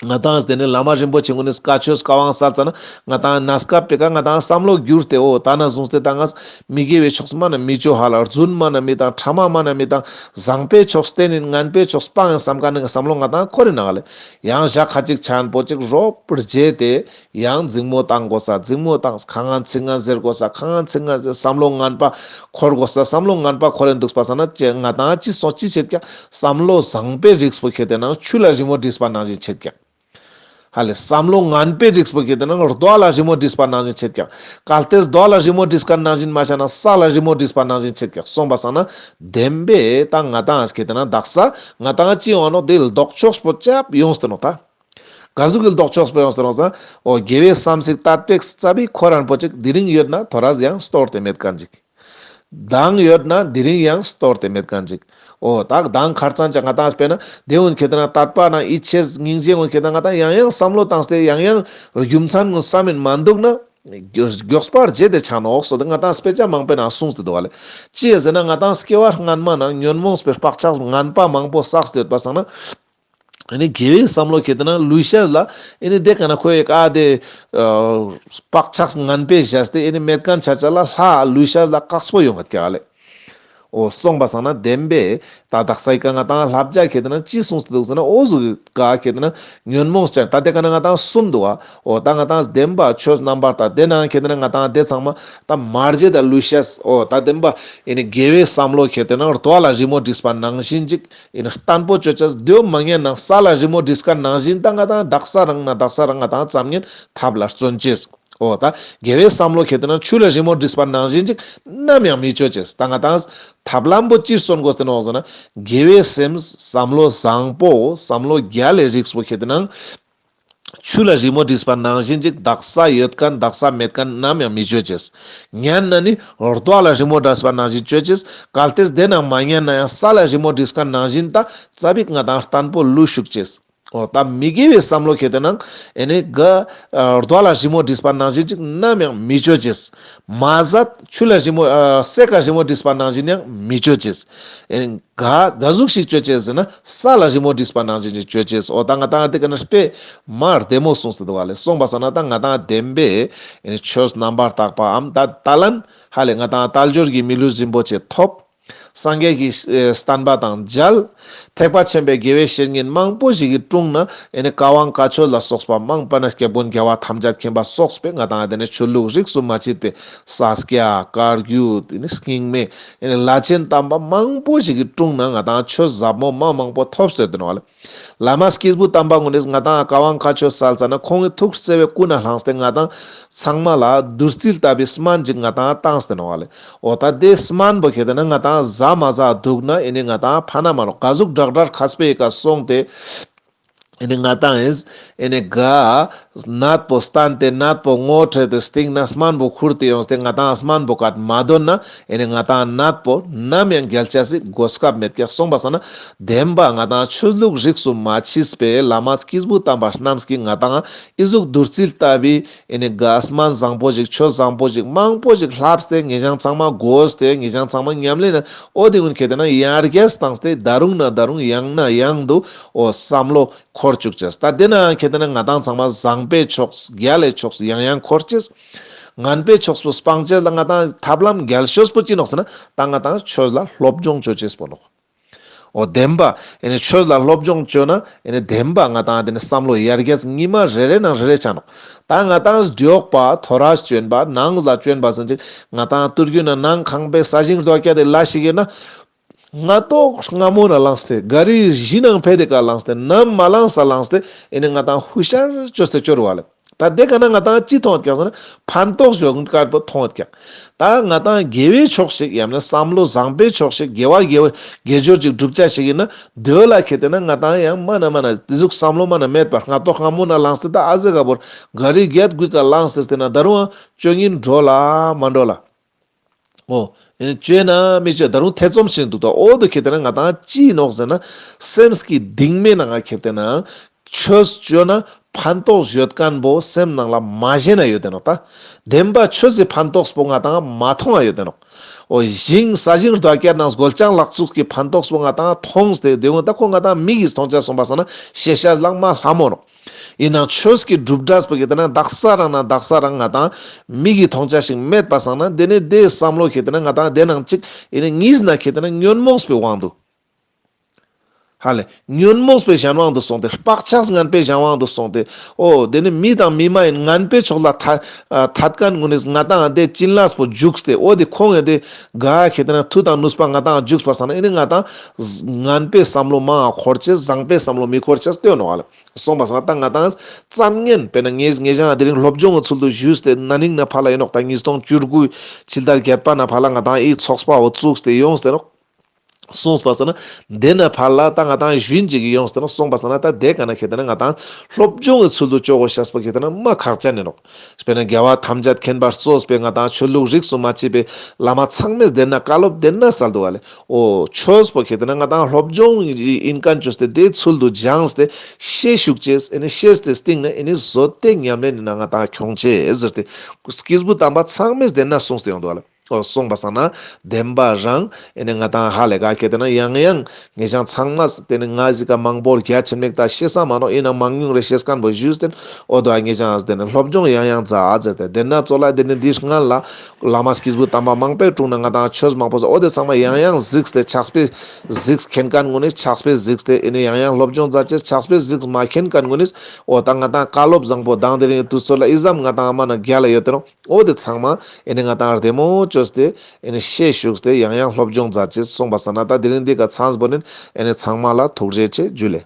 ང་དང་དེ་ནི་བླ་མ་རིན་པོ་ཆེ་ཀུན་ནི་བཀའ་ཆོས་བཀའ་དབང་སལ་ཙ་ན་ང་དང་གནས་སྐབས་པེ་ཀ་ང་དང་བསམ་བློ་བསྒྱུར་ཏེ་འོ་ད་ན་བཟུང་སྟེ་ད་ང་མི་དགེ་བའི་ཕྱོགས་མ་ན་མི་བཅོ་ཧ་ལ། རྫུན་མ་ན་མི་བཏང་། ཕྲ་མ་མ་ན་མི་བཏང་། བཟང་པའི་ཕྱོགས་བསྟེན་ནི་ངན་པའི་ཕྱོགས་སྤང་ཡང་བསམ་མཁན་ནི་བསམ་བློ་ང་དང་འཁོར་རེ་ན་ག་ལེ། ཡང་ཞག་ཁ་ཅིག་ཆ་ཡན་པོ་ཅིག་རོབ་རྗེས་ཏེ་ཡང་འཛིང་མོ་བཏང་དགོས་ས། འཛིང་མོ་བཏང་ཁ་ངན་ཚིག་ངན་ཟེར་དགོས་ས། ཁ་ངན་ཚིག་ངན་ཟེར་བསམ་བློ་ངན་པ་འཁོར་དགོས་ས། བསམ་བློ་ངན་པ་འཁོར་རེ་འདུག་པ་ས་ན་ཅེ་ང་དང་ཅི་སོང་ཅི་བྱེད་ཀྱག། བསམ་བློ་བཟང་པའི་རིགས་པོ་ཁེ་ཏེ་ན་ཆུ་ལ་རི་མོ་བྲིས་པ་ནང་བཞིན་བྱེད་ཀྱག། ཨ་ལེ་བསམ་བློ་ངན་པའི་རིགས་པོ་ཁེ་ཏེ་ན་རྡོ་ལ་རི་མོ་བྲིས་པ་ནང་བཞིན་ཆེད་ཀྱག། གལ་ཏེ་རྡོ་ལ་རི་མོ་བྲིས་ཀ་ནང་བཞིན་མ་ཆ་ན་ས་ལ་རི་མོ་བྲིས་པ་ནང་བཞིན་ཆེད་ཀྱག། སོང་པ་སང་ན་བདེན་པའི་ད་ང་ཏང་ཁེ་ཏེ་ན་དག་ས་ང་ཏང་ཅི་ཡོང་ནོག་དེ་ལྡོག་ཕྱོགས་པོ་ཅབ་ཡོངས་ཏེ་ནོག་ད། ག་ཟུག་གི་ལྡོག་ཕྱོགས་པོ་ཡོངས་ཏེ་ནོག་ཟེར་ན། འོ་དགེ་བའི་བསམ་གཟིགས་དད་པའི་རྩ་བའི་ཁོ་རང་པོ་ཅིག་དེ་རིང་ཡོད་ན་ཐོ་རས་ཡང་སྟོར་ཏེ་མེད་མཁན་ཅིག། མདང་ཡོད་ན་དེ་རིང་ཡང་སྟོར་ཏེ་མེད་མཁན་ཅིག། འོ་ད་མདང་ཁར་ཚང་ཅག་ང་ཏང་དཔེར་ན་དེ་འོན་ཁེ་ཏེ་ན་དད་པ་ན་ཡིད་ཆེས་སྙིང་རྗེ་འོན་ཁེ་ཏེ་ན་ང་ཏང་ཡང་ཡང་བསམ་བློ་བཏང་སྟེ་ཡང་ཡང་རྒྱུ་མཚན་ངོ་བསམ་མིན་མ་འདུག་ན། མགྱོགས་པར་བརྗེད་དེ་ཆ་ནོག་སོ་དེ་ང་ཏང་དཔེ་ཆ་མང་པོའི་ནང་གསུངས་ཏེ་འདུག་བ་ལེ། ཅི་ཡ་ཟེར་ན་ང་ཏང་སྐྱེ་བ་སྔན་མ་ན་ཉོན་མོངས་པའི་བག་ཆགས་ངན་པ་མང་པོ་བསགས་ཏེ་ཡོད་པ་སང་ན། ཨེ་ནི་དགེ་བའི་བསམ་བློ་ཁེ་ཏེ་ན་ལུས་ཤེས་ལ་ཨེ་ནི་དེ་ཀ་ན་ཁོའི་ཀ་དེ་བག་ཆགས་ངན་པའི་བཞག་སྟེ་ཨེ་ནི་མེད་མཁན་ཆ་ཆ་ལ་ལྷ་ལུས་ཤེས་ལ་དཀགས་པོ་ཡོང་ངད་ཀྱག་ལེ། འོ་སོང་པ་སང་ན་བདེན་པའི་ད་དག་ས་ཡི་ཀ་ང་ཏང་བསླབ་བྱ་ཁེ་ཏེ་ན་ཅི་གསུངས་ཏེ་འདུག་ཟེར་ན་འོ་ཟུག་གི་ཀ་ཁེ་ཏེ་ན་ཉོན་མོངས་ཅན་ད་དེ་ཀ་ན་ང་ཏང་གསུམ་འདུག་བ། འོ་ད་ང་ཏང་བདེན་པ་ཆོས་རྣམ་པར་དག་དེ་ནང་ཁེ་ཏེ་ན་ང་ཏང་དེ་ཚང་མ་ད་མ་བརྗེད་ད་ལུས་ཤེས་འོ་ད་བདེན་པ་ཨེ་ནི་དགེ་བའི་བསམ་བློ་ཁེ་ཏེ་ན་རྡོ་ལ་རི་མོ་བྲིས་པ་ནང་བཞིན་ཅིག་ཨེ་ནི་བརྟན་པོ་ཅོ་ཅེས། དེ་མ་ཉན་ན་ས་ལ་རི་མོ་བྲིས་ཀ་ནང་བཞིན་ད་ང་ཏང་དག་ས་རང་ན་དག་ས་རང་ང་ཏང་ཙམ་ཉན་ཐབས་ལ་བརྩོན་ཅེས། འོ་ད་དགེ་བའི་བསམ་བློ་ཁེ་ཏེ་ན་ཆུ་ལ་རི་མོ་བྲིས་པ་ནང་བཞིན་ཅིག་ནམ་ཡང་མི་ཅོ་ཅེས། ད་ང་ཏང་ཐབས་ལམ་པོ་ཅིར་བརྩོན་དགོས་ཏེ་ནོག་ཟེར་ན་དགེ་བའི་སེམས་བསམ་བློ་བཟང་པོ་བསམ་བློ་རྒྱལ་ལེ་རིགས་པོ་ཁེ་ཏེ་ན། ཆུ་ལ་རི་མོ་བྲིས་པ་ནང་བཞིན་ཅིག་དག་ས་ཡོད་མཁན་དག་ས་མེད་མཁན་ནམ་ཡང་མི་ཅོ་ཅེས། ཉན་ན་ནི་རྡོ་ལ་རི་མོ་བྲིས་པ་ནང་བཞིན་ཅོ་ཅེས། གལ་ཏེ་དེ་ནང་མ་ཉན་ན་ཡང་ས་ལ་རི་མོ་བྲིས་པ་ནང་བཞིན་ད་ཙ་པིག་ང་ཏང་བརྟན་པོ་ལུས་ཤུགས་ཅེས། འོ་ད་མི་དགེ་བའི་བསམ་བློ་ཁེ་ཏེ་ན་ཨེ་ནི་ག་རྡོ་ལ་རི་མོ་བྲིས་པ་ནང་བཞིན་ཅིག་ནམ་ཡང་མི་ཅོ་ཅེས། མ་ཟད་ཆུ་ལ་རི་མོ་ཨ་སེ་ཀ་རི་མོ་བྲིས་པ་ནང་བཞིན་ཡང་མི་ཅོ་ཅེས། ཨེ་ནི་ག་ག་ཟུག་ཞིག་ཅོ་ཅེས་ཟེར་ན་ས་ལ་རི་མོ་བྲིས་པ་ནང་བཞིན་ཅིག་ཅོ་ཅེས། འོ་ད་ང་ཏང་དེ་ཀ་ན་དཔེ་མ་བདེ་མོ་གསུངས་ཏེ་འདུག་བ་ལེ། སོང་པ་སང་ན་ད་ང་ཏང་བདེན་པའི་ཨེ་ནི་ཆོས་རྣམ་པར་དག་པའམ་ད་ད་ལན་ཧ་ལེ་ང་ཏང་དལ་འབྱོར་གྱི་མི་ལུས་རིན་པོ་ཆེ་ཐོབ། སངས་རྒྱས་ཀྱི་ཨེ་བསྟན་པ་དང་མཇལ། ཐེག་པ་ཆེན་པོའི་དགེ་བའི་བཤེས་གཉེན་མང་པོ་ཞིག་གི་དྲུང་ན་ཨེ་ནི་བཀའ་དབང་བཀའ་ཆོས་ལ་སོགས་པ་མང་པ་ན་སྐྱབས་མགོན་རྒྱལ་བ་ཐམས་ཅད་མཁྱེན་པ་སོགས་པའི་ང་ཏང་དེ་ནས་ཆོས་ལུགས་རིས་སུ་མ་ཆད་པའི་ས་སྐྱ་བཀའ་བརྒྱུད་དེ་ནས་རྙིང་མའི་ཨེ་ནི་བླ་ཆེན་དམ་པ་མང་པོ་ཞིག་གི་དྲུང་ན་ང་ཏང་ཆོས་ཟབ་མོ་མ་མང་པོ་ཐོབ་ཟེར་དེ་ནོག་ལེ། བླ་མ་སྐྱེས་བུ་དམ་པ་ཀུན་ནས་ང་ཏང་བཀའ་དབང་བཀའ་ཆོས་སལ་ཙ་ན་ཁོང་གི་ཐུགས་བརྩེ་བའི་སྐུ་ན་བླངས་ཏེ་ང་ཏང་ཚང་མ་ལ་བདུད་རྩི་ལྟ་བུའི་སྨན་ཅིག་ང་ཏང་བཏང་སྟེ་ནོག་ལེ། འོ་ད་དེ་སྨན་པོ་ཁེ་ཏེ་ན་ང་ཏང་ཟ་མ་ཟ་འདུག་ན་ཨེ་ནི་ང་ཏང་ཕན་ན་མ་ནོག། ག་ཟུག་དྲག་དྲག་མཁས་པའི་ཀ་སོང་སྟེ་ཨེ་ནི་ང་ཏང་ཨེ་ནི་ག་ནད་པོ་བསྟན་ཏེ་ནད་པོ་ངོ་འཕྲོད་དེ་སྟིང་ན་སྨན་པོ་ཁུར་ཏེ་ཡོངས་ཏེ་ང་ཏང་སྨན་པོ་ཀ་མ་འདོན་ན་ཨེ་ནི་ང་ཏང་ནད་པོ་ནམ་ཡང་རྒྱལ་ཆ་སི་གོ་སྐབས་མེད་ཀྱག། སོང་པ་སང་ན་བདེན་པ་ང་ཏང་ཆོས་ལུགས་རིས་སུ་མ་ཆད་པའི་བླ་མ་སྐྱེས་བུ་དམ་པ་རྣམས་ཀྱིས་ང་ཏང་ཨི་ཟུག་བདུད་རྩི་ལྟ་བུའི་ཨེ་ནི་ག་སྨན་བཟང་པོ་ཞིག་ཆོས་བཟང་པོ་ཞིག་མང་པོ་ཞིག་ལྷབས་ཏེ་ངེ་ཞང་ཚང་མ་གོས་ཏེ་ངེ་ཞང་ཚང་མ་ཉམས་ལེན་ན་འོ་དེ་ཀུན་ཁེ་ཏེ་ན་ཡར་རྒྱས་བཏང་སྟེ་ད་རུང་ན་ད་རུང་ཡང་ན་ཡང་དུ་འོ་བསམ་བློ་འཁོར་བཅུག་ཅེས། ད་དེ་ན་ཁེ་ཏེ་ན་ང་ཏང་ཚང་མ་བཟང་པའི་ཕྱོགས་རྒྱལ་ལའི་ཕྱོགས་ཡང་ཡང་འཁོར་ཅེས། ངན་པའི་ཕྱོགས་པོ་སྤང་ཅེས་ལ་ང་ཏང་ཐབས་ལམ་རྒྱལ་ཤོས་པོ་ཅི་ནོག་ཟེར་ན་ད་ང་ཏང་ཆོས་ལ་སློབ་སྦྱོང་ཅོ་ཅེས་པོ་ནོག། འོ་བདེན་པ་ཨེ་ནི་ཆོས་ལ་སློབ་སྦྱོང་ཅོ་ན་ཨེ་ནི་བདེན་པ་ང་ཏང་དེ་ནི་བསམ་བློ་ཡར་རྒྱས་ཉི་མ་རེ་རེ་ནང་རེ་རེ་ཆ་ནོག། ད་ང་ཏང་འབྲོག་པ་ཐོ་རས་བྱོན་པ་ནང་ལ་བྱོན་པ་ཟེར་ཅིག་ང་ཏང་ཏུར་རྒྱུད་ན་ནང་ཁང་པའི་ས་ཞིང་རྡོ་སྐྱ་དེ་ལ་ཞིག་ཡོད་ན། སྔ་ཏོག་སྔ་མོ་ན་ལངས་ཏེ་ག་རི་གཞི་ནང་ཕེ་དེ་ཀ་ལངས་ཏེ་ནམ་མ་ལངས་ས་ལངས་ཏེ་ཨེ་ནི་ང་ཏང་ཧུ་ཤར་ཅོས་ཏེ་ཅོ་རུ་བ་ལེ། ད་དེ་ཀ་ན་ང་ཏང་ཅི་མཐོང་ཡོད་ཀྱག་ཟེར་ན་ཕན་ཐོགས་ཞོག་དཀར་པོ་མཐོང་ཡོད་ཀྱག། ད་ང་ཏང་དགེ་བའི་ཕྱོགས་ཤིག་ཡང་ན་བསམ་བློ་བཟང་པའི་ཕྱོགས་ཤིག་དགེ་བ་དགེ་བ་དགེ་སྦྱོར་ཅིག་སྒྲུབ་ཅ་ཞིག་ཡིན་ན་དེ་ལ་ཁེ་ཏེ་ན་ང་ཏང་ཡང་མ་ན་མ་ན་དེ་ཟུག་བསམ་བློ་མ་ན་མེད་པར་སྔ་ཏོག་སྔ་མོ་ན་ལངས་ཏེ་ད་ཨ་ཟེ་ག་བོར་ག་རི་བརྒྱད་དགུའི་ཀ་ལངས་ཏེ་ན་ད་རུང་ཅོ་ཉིན་འགྲོ་ལ་མ་འགྲོ་ལ། འོ། ཨེ་ནི་བཅོས་ན་མི་བཅོས་ད་རུང་ཐེ་ཚོམ་ཞིག་འདུག་ད། འོ་དོ་ཁེ་ཏེ་ན་ང་ཏང་ཅི་ནོག་ཟེར་ན་སེམས་ཀྱི་གདིང་མའི་ནང་ང་ཁེ་ཏེ་ན་ཆོས་བཅོས་ན་ཕན་ཐོགས་ཡོད་མཁན་པོ་སེམས་ནང་ལ་མ་ཞེན་ན་ཡོད་དེ་ནོག་ད། བདེན་པ་ཆོས་སི་ཕན་ཐོགས་པོ་ང་ཏང་མ་མཐོང་ང་ཡོད་དེ་ནོག། འོ་ཞིང་ས་ཞིང་རྡོ་སྐྱར་ནང་སྒོ་ལྕང་ལག་ཚུགས་ཀྱི་ཕན་ཐོགས་པོ་ང་ཏང་མཐོང་སྟེ་དེ་འོ་ད་ཁོ་ང་ཏང་མིག་གིས་མཐོང་ཆ་སོང་པ་སང་ན་ཤེས་བྱ་ལག་མ་ལྷ་མོ་ནོག། ཡིན་ནའང་ཆོས་ཀྱི་སྒྲུབ་འབྲས་པོ་ཁེ་ཏེ་ན་དག་ས་རང་ན་དག་ས་རང་ང་ཏང་མིག་གིས་མཐོང་ཆ་ཞིག་མེད་པ་སང་ན་དེ་ནི་དེ་བསམ་བློ་ཁེ་ཏེ་ན་ང་ཏང་དེ་ནང་ཅིག་ཡིན་ན་གཉིས་ན་ཁེ་ཏེ་ན་ཉོན་མོངས་པའི་དབང་དུ། ཧ་ལེ། ཉོན་མོངས་པའི་གཞན་དབང་དུ་སོང་སྟེ། བག་ཆགས་ངན་པའི་གཞན་དབང་དུ་སོང་སྟེ། འོ་དེ་ནི་མི་དང་མི་མ་ཡིན་ངན་པའི་ཕྱོགས་ལ་ཐད་ཨ་ཐད་མཁན་ཀུན་ནི་ང་ཏང་དེ་བྱིན་རླབས་པོ་འཇུག་སྟེ། འོ་དེ་ཁོང་ཡང་དེ་ག་ཁེ་ཏེ་ན་མཐུ་དང་ནུས་པ་ང་ཏང་འཇུག་པ་སང་ན་ཨེ་ནི་ང་ཏང་ངན་པའི་བསམ་བློ་མང་འཁོར་ཅེས། བཟང་པའི་བསམ་བློ་མི་འཁོར་ཅེས་སྟོན་ནོག་ལེ། སོང་པ་སང་ན་ད་ང་ཏང་ཙམ་ངན་པས་ན་ངེ་ངེ་ཞང་དེ་རིང་སློབ་སྦྱོང་གི་ཚུལ་དུ་ཞུས་ཏེ་ན་ནིང་ནས་ཕར་ལ་ཡིན་ནོག་ད་ཉིས་སྟོང་བཅུ་དགུ་ཕྱི་ཟླ་བརྒྱད་པ་ནས་ཕར་ལ་ང་ཏང་ཨི་ཚོགས་པ་བོ་བཙུགས་ཏེ་ཡོངས་ཏེ་ནོག་སོང་པ་སང་ན་དེ་ནས་ཕར་ལ་ད་ང་ཏང་ཞུན་ཅིག་ཡོངས་ཏེ་ནོག་སོང་པ་སང་ན་ད་དེ་ག་ན་ཁེ་ཏེ་ན་ང་ཏང་སློབ་སྦྱོང་གི་ཚུལ་དུ་ཅོ་གོ་ཤེས་པོ་ཁེ་ཏེ་ན་མ་ཁག་ཅན་ཡིན་ནོག་དཔེར་ན་རྒྱལ་བ་ཐམས་ཅད་མཁྱེན་པར་གཙོས་པའི་ང་ཏང་ཆོས་ལུགས་རིས་སུ་མ་ཆད་པའི་བླ་མ་ཚང་མས་དེ་ན་བཀའ་སློབ་དེ་ན་སལ་འདུག་ག་ལེ། འོ་ཆོས་པོ་ཁེ་ཏེ་ན་ང་ཏང་སློབ་སྦྱོང་ཡིན་མཁན་ཅོས་ཏེ་དེ་ཚུལ་དུ་སྦྱངས་ཏེ་ཤེས་ཤུགས་ཅེས་ཨེ་ནི་ཤེས་ཏེ་སྟིང་ནས་ཨེ་ནི་བཟོད་དེ་ཉམས་ལེན་ནི་ནང་ང་ཏང་ཁྱོང་ཅེས་ཟེར་ཏེ་སྐྱེས་བུ་དམ་པ་ཚང་མས་དེ་ན་གསུངས་ཏེ་ཡོང་འདུག་ག་ལེ། འོ་སོང་པ་སང་ན་བདེན་པ་རང་ཨེ་ནི་ང་ཏང་ཧ་ལས་ག་ཁེ་ཏེ་ན་ཡང་ཡང་ངེ་ཞང་ཚང་མ་དེ་ནི་ང་ཟིག་ག་མང་པོ་རྒྱ་ཆེན་མེད་ད་ཤེས་ས་མ་ནོག་ཡིན་ན་མང་ཉུང་རེ་ཤེས་མཁན་པོ་ཞུས་ཏེ་འོ་དོ་ངེ་ཞང་དེ་ནི་སློབ་སྦྱོང་ཡང་ཡང་མཛད་ཟེར་ཏེ་དེ་ན་ཙོགས་ལ་དེ་ནི་འདི་སྔན་ལ་བླ་མ་སྐྱེས་བུ་དམ་པ་མང་པོའི་དྲུང་ན་ང་ཏང་ཆོས་མང་པོ་ཟེར་འོ་དེ་ཚང་མ་ཡང་ཡང་གཟིགས་ཏེ་ཕྱག་དཔེ་གཟིགས་མཁྱེན་མཁན་ཀུན་ནི་ཕྱག་དཔེ་གཟིགས་ཏེ་ཨེ་ནི་ཡང་ཡང་སློབ་སྦྱོང་མཛད་ཅེས་ཕྱག་དཔེ་གཟིགས་མ་མཁྱེན་མཁན་ཀུན་ནི་འོ་ད་ང་ཏང་བཀའ་སློབ་བཟང་པོ་དང་དེ་རིང་དུས་ཚོད་ལ་ཨི་ཙམ་ང་ཏང་ཨ་མ་ན་རྒྱལ་ལ་ཡོད་དེ་རུང་འོ་དེ་ཚང་མ་ཨེ་ནི་ང་ཏང་བདེ་མོ་ཅོས་ཏེ་ཨེ་ནི་ཤེས་ཤུགས་ཏེ་ཡང་ཡང་སློབ་སྦྱོང་མཛད་ཅེས་སོང་པ་སང་ན་ད་དེ་རིང་འདི་ག་ཚང་པོ་ནི་ཨེ་ནི་ཚང་མ་ལ་ཐུགས་རྗེ་ཆེ་ཇུ་ལེ།